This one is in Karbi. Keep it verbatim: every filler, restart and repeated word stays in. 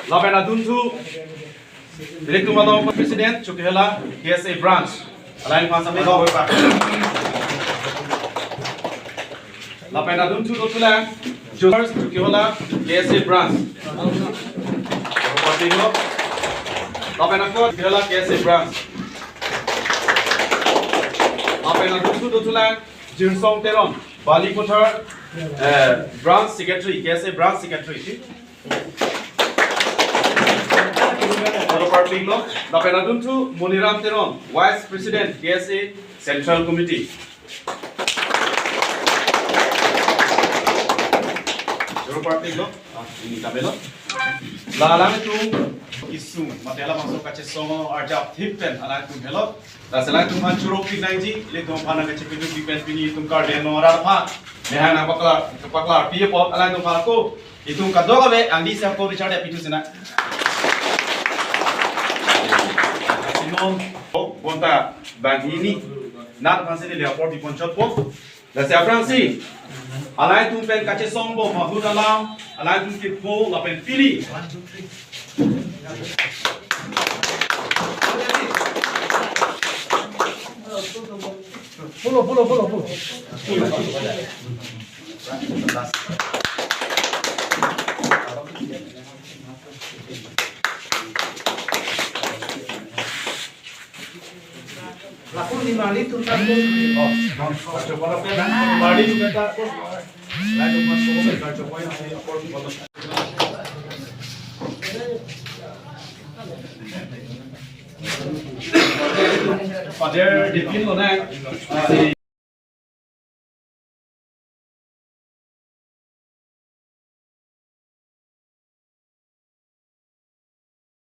Lapen adunthu, ilitum along President Chokihola K S A Branch. Alangli aphan sami lo. Lapen adunthu dothulang, George Chokihola K S A Branch. Lapen ako Chokihola K S A Branch. Lapen adunthu dothulang, Jirsong Teron, Balipathar, eh, Branch Secretary, K S A Branch Secretary. Joro parpiklo. Lapen adunthu Moniram Teron, Vice President, K S A Central Committee. Joro parpiklo. Ah, ini kami lo. La alangtum kesung, mate labangso kachesong arjap thip pen alangtum helo. Lasi alangtum aphan choro pik nangji, ilitum aphan nangkachepidun pik pen pini itum kardi anong arat aphan mehang nangpaklar, paklar pi apot alangtum aphan ako itum kadokave angdi si ako Richard ya pitu sina. Lasi non bonta banghini nat aphan si neli apor pipon chotpo. Lasi aphrangsi alangtum pen kachesong bom ahut alam, alangtum kepho lapen pini. Follow, follow, follow, follow. Lapu ni mali tunta pun. Oh, mali tunta pun. Father Dipin lo na.